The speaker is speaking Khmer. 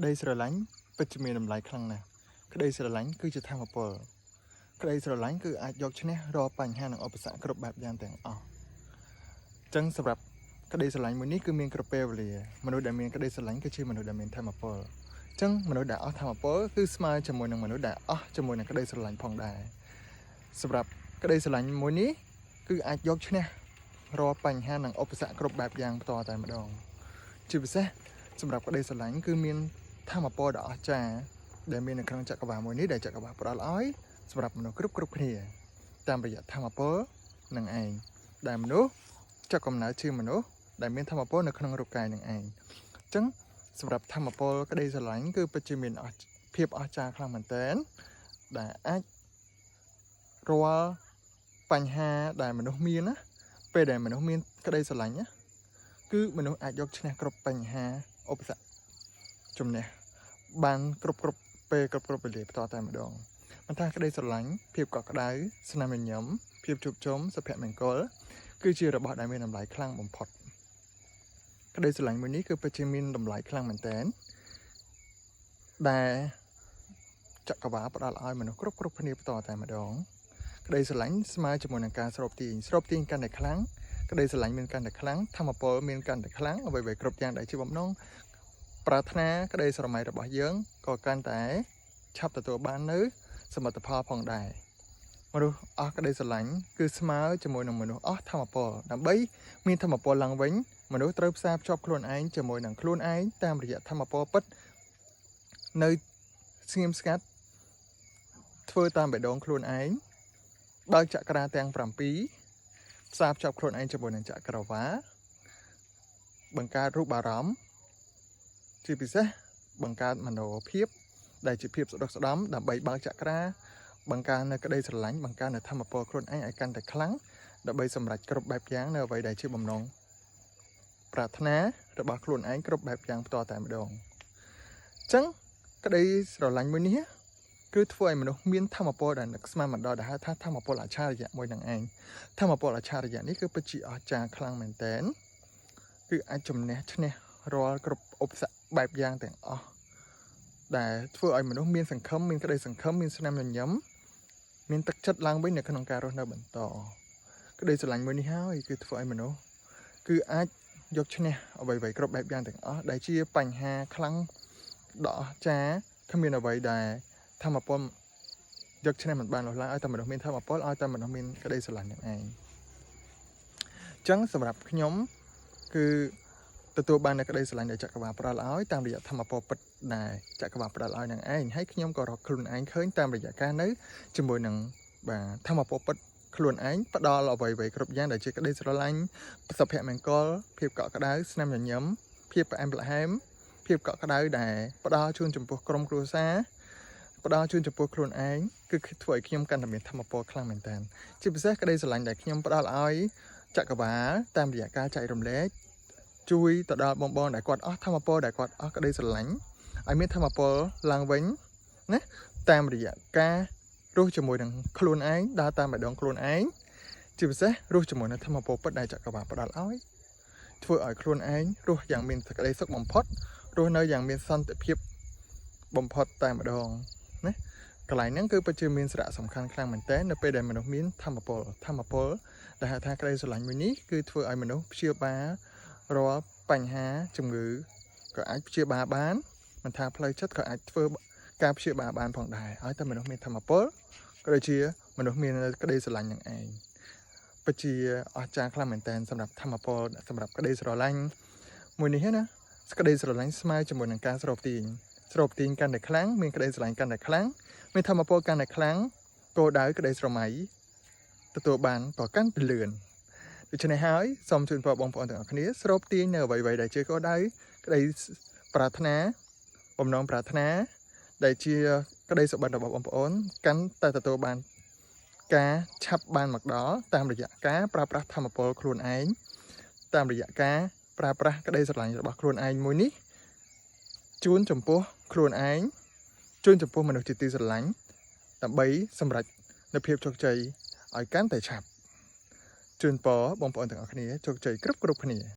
ក្តីស្រឡាញ់ពិតជាមានតម្លៃខ្លាំងណាស់ក្តីស្រឡាញ់គឺជាធម៌ពលក្តីស្រឡាញ់គឺអាចយកឈ្នះរាល់បញ្ហានិងឧបសគ្គគ្រប់បែបយ៉ាងទាំងអស់អញ្ចឹងសម្រាប់ក្តីស្រឡាញ់មួយនេះគឺមានគ្រប់ពេលវេលាមនុស្សដែលមានក្តីស្រឡាញ់គឺជាមនុស្សដែលមានធម៌ពលអញ្ចឹងមនុស្សដែលអស់ធម៌ពលគឺស្មើជាមួយនឹងមនុស្សដែលអស់ជាមួយនឹងក្តីស្រឡាញ់ផងដែរសម្រាប់ក្តីស្រឡាញ់មួយនេះគឺអាចយកឈ្នះរាល់បញ្ហានិងឧបសគ្គគ្រប់បែបយ៉ាងផ្ទាល់តែម្ដងជាពិសេសសម្រាប់ក្តីស្រឡាញ់គឺមាន ធម៌ពលដ៏អស្ចារ្យដែលមាននៅក្នុងចក្រវាលមួយនេះដែលចក្រវាលផ្ដល់ឲ្យសម្រាប់មនុស្សគ្រប់គ្រប់គ្នាតាមរយៈធម៌ពលនឹងឯងដែលមនុស្សចក្រកំណើតជាមនុស្សដែលមានធម៌ពលនៅក្នុងរូបកាយនឹងឯងអញ្ចឹងសម្រាប់ធម៌ពលក្តីស្រឡាញ់គឺពិតជាមានអស្ភាពអស្ចារ្យខ្លាំងមែនទែនដែលអាចរាល់បញ្ហាដែលមនុស្សមានណាពេលដែលមនុស្សមានក្តីស្រឡាញ់ណាគឺមនុស្សអាចយកឈ្នះគ្រប់បញ្ហាឧបសគ្គជំនះ បានគ្រប់គ្រប់ពេលគ្រប់គ្រប់វេលាផ្ទាល់តែម្ដងមិនថាក្តីស្រឡាញ់ភាពកក់ក្ដៅស្នាមញញឹមភាពជួបជុំសុភមង្គលគឺជារបស់ដែលមានតម្លៃខ្លាំងបំផុតក្តីស្រឡាញ់មួយនេះគឺពិតជាមានតម្លៃខ្លាំងមែនទែនដែលចក្រវាលផ្ដល់ឲ្យមនុស្សគ្រប់គ្រប់គ្នាផ្ទាល់តែម្ដងក្តីស្រឡាញ់ស្មើជាមួយនឹងការស្រូបទាញស្រូបទាញកាន់តែខ្លាំងក្តីស្រឡាញ់មានកាន់តែខ្លាំងធម៌ពលមានកាន់តែខ្លាំងអ្វីៗគ្រប់យ៉ាងដែលជាបំណង ប្រាថ្នាក្តីស្រមៃរបស់យើងក៏កាន់តែឆាប់ទទួលបាននៅសមិទ្ធផលផងដែរមនុស្សអស់ក្តីស្រឡាញ់គឺស្មើជាមួយនឹងមនុស្សអស់ធម៌ពលដើម្បីមានធម៌ពលឡើងវិញមនុស្សត្រូវផ្សារភ្ជាប់ខ្លួនឯងជាមួយនឹងខ្លួនឯងតាមរយៈធម៌ពលពិតនៅស្ងៀមស្ងាត់ធ្វើតាមបេះដូងខ្លួនឯងបើកចក្រាទាំង7ផ្សារភ្ជាប់ខ្លួនឯងជាមួយនឹងចក្រវាលបង្កើតរូបអារម្មណ៍ ជាពិសេសបង្កើតមโนភាពដែលជាភាពស្ដុកស្ដំដើម្បីបើកចក្រាបង្កើននៅក្តីស្រឡាញ់បង្កើននៅធម៌ពលខ្លួនឯងឲ្យកាន់តែខ្លាំងដើម្បីសម្រេចគ្រប់បែបយ៉ាងនៅអ្វីដែលជាបំណងប្រាថ្នារបស់ខ្លួនឯងគ្រប់បែបយ៉ាងផ្ទាល់តែម្ដងអញ្ចឹងក្តីស្រឡាញ់មួយនេះគឺធ្វើឲ្យមនុស្សមានធម៌ពលដែលនឹកស្មានមិនដល់ដែលហៅថាធម៌ពលអច្ឆរិយៈមួយនឹងឯងធម៌ពលអច្ឆរិយៈនេះគឺពិតជាអស្ចារ្យខ្លាំងមែនទែនគឺអាចជំនះឈ្នះរាល់គ្រប់ឧបសគ្គបែបយ៉ាងទាំងអស់ដែលធ្វើឲ្យមនុស្សមានសង្ឃឹមមានក្តីសង្ឃឹមមានស្នាមញញឹមមានទឹកចិត្តឡើងវិញនៅក្នុងការរស់នៅបន្តក្តីស្រឡាញ់មួយនេះហើយគឺធ្វើឲ្យមនុស្សគឺអាចយកឈ្នះអ្វីៗគ្រប់បែបយ៉ាងទាំងអស់ដែលជាបញ្ហាខ្លាំងដ៏អស្ចារ្យគ្មានអ្វីដែលធម៌ពលយកឈ្នះមិនបាននោះឡើយឲ្យតែមនុស្សមានធម៌ពលឲ្យតែមនុស្សមានក្តីស្រឡាញ់នឹងឯងអញ្ចឹងសម្រាប់ខ្ញុំគឺ ទទួលបាននូវក្តីស្រឡាញ់ដែលចក្រវាលផ្ដល់ឲ្យតាមរយៈធម៌ពលពិតដែលចក្រវាលផ្ដល់ឲ្យនឹងឯងហើយខ្ញុំក៏រកខ្លួនឯងឃើញតាមរយៈការនៅជាមួយនឹងបាទធម៌ពលពិតខ្លួនឯងផ្ដល់អ្វីៗគ្រប់យ៉ាងដែលជាក្តីស្រឡាញ់សុភមង្គលភាពកក់ក្ដៅស្នាមញញឹមភាពផ្អែមល្ហែមភាពកក់ក្ដៅដែលផ្ដល់ជូនចំពោះក្រុមគ្រួសារផ្ដល់ជូនចំពោះខ្លួនឯងគឺធ្វើឲ្យខ្ញុំកាន់តែមានធម៌ពលខ្លាំងមែនទែនជាពិសេសក្តីស្រឡាញ់ដែលខ្ញុំផ្ដល់ឲ្យចក្រវាលតាមរយៈការចែករំលែក ជួយទៅដល់បងបងដែលគាត់អស់ធម៌ពលដែលគាត់អស់ក្តីស្រឡាញ់ឲ្យមានធម៌ពលឡើងវិញណាតាមរយៈការរស់ជាមួយនឹងខ្លួនឯងដើរតាមបេះដូងខ្លួនឯងជាពិសេសរស់ជាមួយនឹងធម៌ពលពិតដែលចក្រវាលផ្ដល់ឲ្យធ្វើឲ្យខ្លួនឯងរស់យ៉ាងមានសេចក្តីសុខបំផុតរស់នៅយ៉ាងមានសន្តិភាពបំផុតតែម្ដងណាកន្លែងហ្នឹងគឺពិតជាមានសារៈសំខាន់ខ្លាំងមែនទែននៅពេលដែលមនុស្សមានធម៌ពលធម៌ពលដែលហៅថាក្តីស្រឡាញ់មួយនេះគឺធ្វើឲ្យមនុស្សព្យាបាល រាល់បញ្ហាជំងឺក៏អាចព្យាបាលបានមិនថាផ្លូវចិត្តក៏អាចធ្វើការព្យាបាលបានផងដែរឲ្យតែមនុស្សមានធម៌ពលក៏ដូចជាមនុស្សមានក្តីស្រឡាញ់នឹងឯងពិតជាអស្ចារ្យខ្លាំងមែនទែនសម្រាប់ធម៌ពលសម្រាប់ក្តីស្រឡាញ់មួយនេះណាក្តីស្រឡាញ់ស្មើជាមួយនឹងការស្រូបទាញស្រូបទាញកាន់តែខ្លាំងមានក្តីស្រឡាញ់កាន់តែខ្លាំងមានធម៌ពលកាន់តែខ្លាំងគោលដៅក្តីស្រមៃទទួលបានក៏កាន់តែលឿន ដូច្នេះហើយសូមជូនពរបងប្អូនទាំងអស់គ្នាស្រូបទាញនៅអ្វីៗដែលជាគោលដៅក្តីប្រាថ្នាបំណងប្រាថ្នាដែលជាក្តីសុបិនរបស់បងប្អូនកាន់តែទទួលបានការឆាប់បានមកដល់តាមរយៈការប្រើប្រាស់ធម៌ពលខ្លួនឯងតាមរយៈការប្រើប្រាស់ក្តីស្រឡាញ់របស់ខ្លួនឯងមួយនេះជូនចំពោះខ្លួនឯងជូនចំពោះមនុស្សជាទីស្រឡាញ់ដើម្បីសម្រេចនូវភាពជោគជ័យឲ្យកាន់តែឆាប់ ជូនពរបងប្អូនទាំងអស់គ្នាជោគជ័យគ្រប់គ្រប់គ្នា។